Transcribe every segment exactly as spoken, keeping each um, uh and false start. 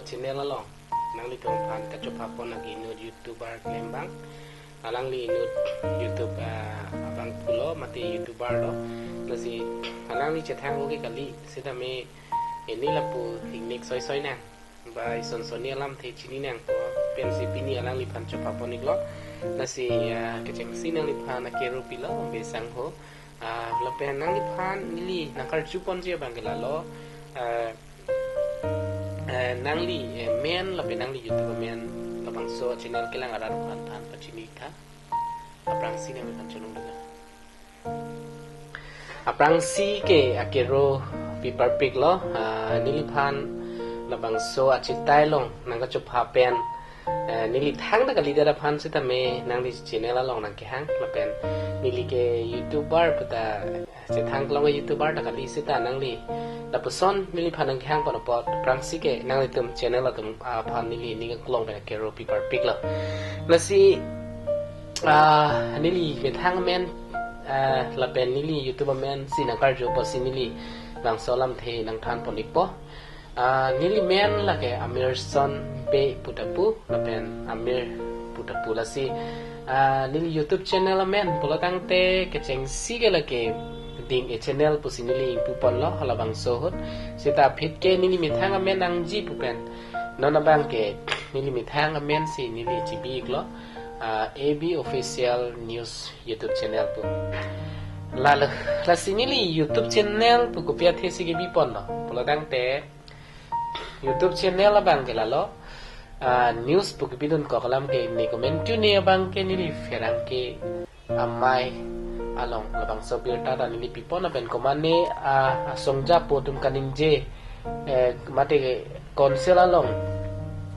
channel along nanglitum aphan kachopha pon agi inut YouTuber klem abang. Alangli inut YouTube, ah, abang pulo mate YouTuber lo. Lasi alangli chethang oke kali, sitame ili lapu ingnek soi soi nang, ba ison sonni alamthe chini nangpo pensi pini alangliphan chopha pon iklo. Lasi, ah, kechengsi nangliphan akero pilo, besang ho. Ah, lapen nangliphan neli nangkarju ponji abang ke lalo. Ah, eh, nangli, eh, men lapen nangli YouTube men labangso channel kelang arat aphan than pachini tha. Aphrangsi nangliphan cholong dula. Aphrangsi ke akero pi parpik lo, ah, neliphan labangso achitai along nangkachopha pen, eh, neli thangta kalidet aphan sitame nangli channel along nangkehang lapen neli ke YouTuber puta chethang kelong YouTuber ta kali sita nangli lapuson neliphan nangkehang pon apot aphrangsi ke nanglitum channel atum aphan neli ning kelong pen akero pi parpik lo. Lasi, ah, neli methang amen, ah, lapen neli YouTube amen si nangkarju apotsi neli labangso alamthe nangthan pon ikpo. Ah, neli men lake Amirson Bey puta pu, lapen Amir puta pu lasi. Ah, neli YouTube channel amen pulo tangte kechengsi ke lake Ding e Channel pusi neli ingpu ponlo halabangso ahut. Sita aphi ke neli methang amen nangji pu pen non abang ke neli methang amen si neli chibi iklo, ah, A B Official News YouTube channel pu. Lalo, lasi neli YouTube channel pu kopi athe si kebi ponlo pulo tangte YouTube channel abang ke lalo, ah, news pu kebidun kok alam ke ne komentu ne abang ke neli pherangke amei along labangso birta ta neli pi pon lapen komane, ah, asongja po atum kaningje, eh, mate council along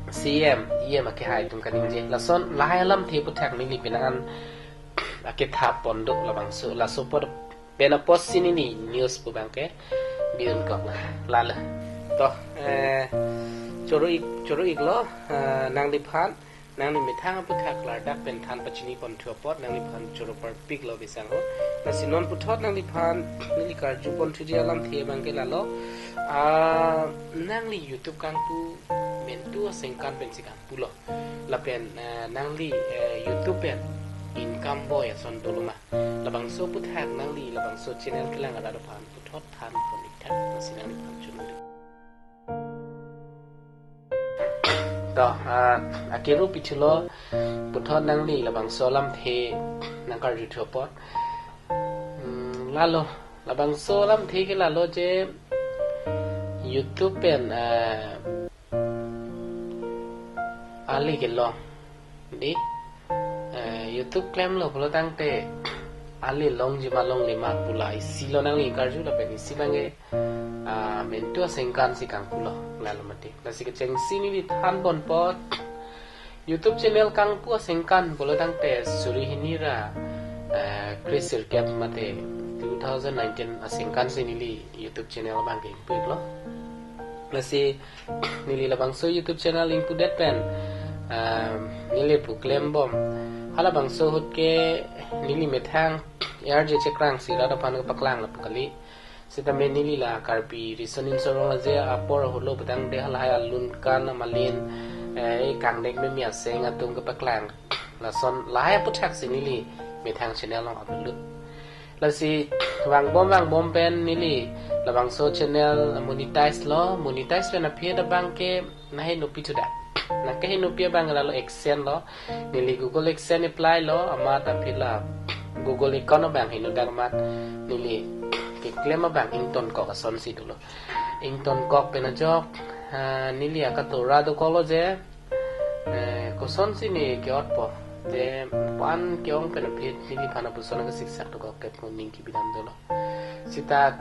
C M, E M akehai atum kaningje. Lason lahai alamthe aputhak neli penang an aketha pon do labangso, laso apot pen apotsi neli news pu abang ke bidun kok la. Lalo. To, eh, choro ik, choro iklo, eh, nangliphan nangli methang aputhak klardak pen than pachini ponthu apot nangliphan choro parpik lo besang ho. Lasi non puthot nangliphan neli karju ponthuji alamthe abang ke lalo. Ah, nangli YouTube kangpu mentu asengkan pensi kangpulo. Lapen, eh, nangli, eh, YouTube pen income boi ason dolo ma. Labangso aputhak nangli labangso channel kelang arat aphan puthot than pon ik tha, lasi nangliphan choro. To, ah, akero pithulo puthot nangli labangso alamthe nangkarjuthu apot. Hmm, lalo, labangso alamthe ke lalo je YouTube pen, ah, ale kelong. Di, eh, YouTube klemlo pulo tangte ale longji ma longle ma pu la isi lo nangli karju lapen isi abang ke, ah, mentu asengkan si kangpulo lalo mati. Lasi kechengsi neli than pon apot YouTube channel kangpu asengkan pulo tangte suri hini ra, eh, kre sirkep mate two thousand nineteen asengkan si neli YouTube channel abang ke ingpu iklo. Lasi neli labangso YouTube channel ingpudet pen, ah, neli pu klem bom. Halabangso ahut ke neli methang R J Chekrang si rat aphan kepaklang lapu kali. Sitame neli la Karbi Riso Nimso Rong Aje apor ahut lo pu tangte halahai alun kan amalin, eh, kangdek memi aseng atum kepaklang. Lason lahai aputhak si neli methang channel along upload. Lasi vangbom vangbom pen neli labangso channel monetize lo, monetize pen aphi abang ke nahenopi thudak. Nangkehenopi abang lalo AdSense lo, neli Google AdSense apply lo, amat aphi la Google account abang henodak amat neli keklem abang ingtonkok asonsi dolo. Ingtonkok pen ajok, ah, neli akatora dokoklo je, eh, kosonsi ne ke-otpo. Je pan ke-ong pen aphi neliphan lapuson kesiksak dokok ke pu ning kebidam dolo. Sita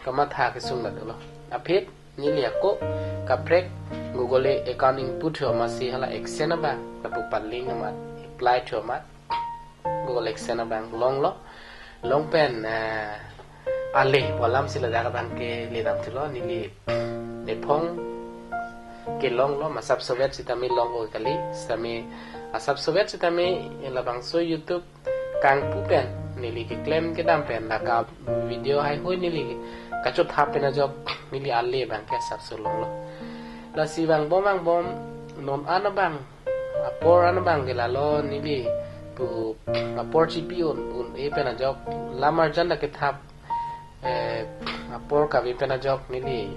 kamatha kesung la dolo. Aphi neli ako kaprek Google account ingpu thu amatsi hala AdSense abang lapu paling amat apply thu amat Google AdSense abang longlo. Long pen, eh, ale pu alam si ladak abang ke ledam thulo, neli nephong kelonglo, ma asap sovet sitame long oke kali, sitame asap sovet sitame labangso YouTube kangpu pen neli keklem kedam pen laka video haihui neli kachotha pen ajok neli ale abang ke asapso longlo. Lasi vangbom vangbom non an abang, apor an abang ke lalo neli pu apor chipi un un-e pen ajok lam arjan ta kethap, eh, apor kave pen ajok neli,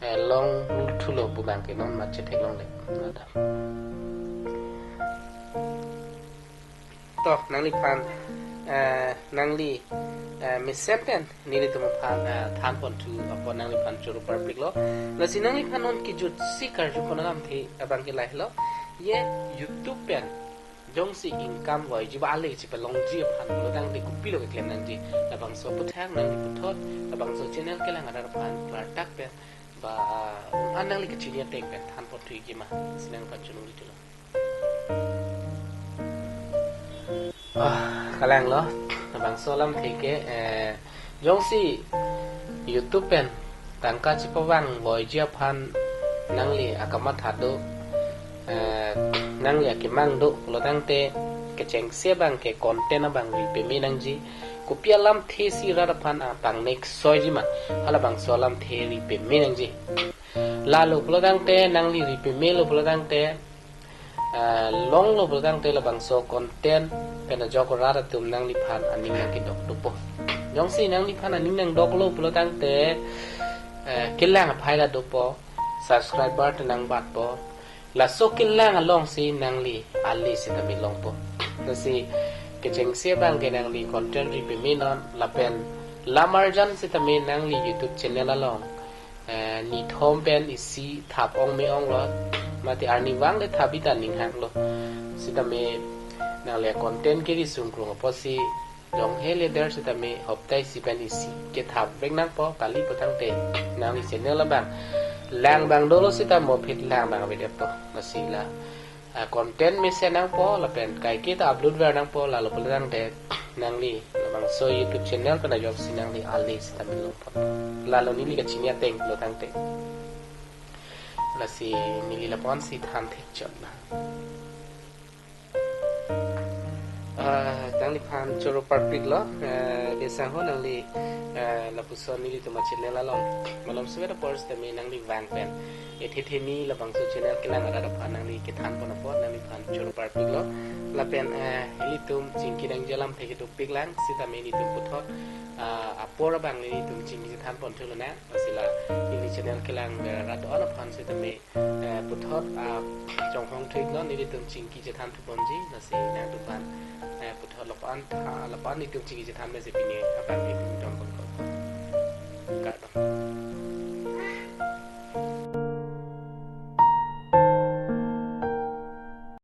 eh, longthulo pu abang ke non mat chetheklongle. Nada. To, nangliphan, eh, nangli, eh, mesen pen nelitum aphan, eh, thanponthu apot nangliphan choro parpiklo. Lasi nangliphan non kejutsi karjupon alamthe abang ke lahelo. Ye YouTube pen jongsi income voiji ba ale chipalongji aphan lo tangte kopilo keklem nangji. Labangso aphuthak nangli puthot labangso channel kelang arat aphan klardak pen ba, ah, an nangli kachini ateng pen thanponthu ikji ma. Lasi nangliphan choningri thulo. Ah, kalanglo, labangso alamthe ke, eh, jongsi YouTube pen tangka chipavang voiji aphan nangli akamatha do, eh, nangli akemang do, lo tangte kechengsi abang ke content abang ri peme nangji, kopi alamthe si rat aphan apangnek soiji ma, halabangso alamthe ri peme nangji. Lalo pulo tangte nangli ri pemelo pulo tangte, ah, longlo pulo tangte labangso content pen ajok rat atum nangliphan aning nangkedok dopo. Jongsi nangliphan aning nangdoklo pulo tangte, eh, kelang aphai ta dopo, subscriber ta nangbatpo. Laso kelang alongsi nangli ale sitame longpo. Lasi kechengsi abang ke nangli content ri peme non lapen lam arjan sitame nangli YouTube channel along, eh, nithom pen isi thap ong me onglo, mate arnivang le thap ita ninghanglo. Sitame nangli content keri sungkrung apotsi jong hele der sitame hopta isi pen isi kethap vek nangpo, kali pulo tangte nangli channel abang lang abang dolo sitame mo phit lang abang avedetpo. Lasi la, ah, content mesen nangpo lapen kaike ta upload ver nangpo, lalo pulo tangte nangli labangso YouTube channel pen ajoksi nangli ale sitame longpo. Lalo neli kachini ateng lo tangte. Lasi neli lapu-ansi than thekchot na. Ah, nangliphan choro parpiklo, eh, besang ho nangli, eh, lapuson nelitum achannel along. Malom suet apor sitame nangli vang pen ethe theni labangso channel kelang arat aphan nangli kethanpon apot nangliphan choro parpiklo. Lapen, eh, ilitum chingki nangji alamthe kedopik lang sitame nelitum puthot, ah, apor abang nelitum chingki chethanponthu lonang. Lasi la neli channel kelang arat on aphan sitame, eh, puthot, ah, chonghong thuiknon nelitum chingki chethanponji, lasi nangtumphan, eh, puthot lapu-an tha, lapu-an nelitum chingki chethan mese pini abang nelitum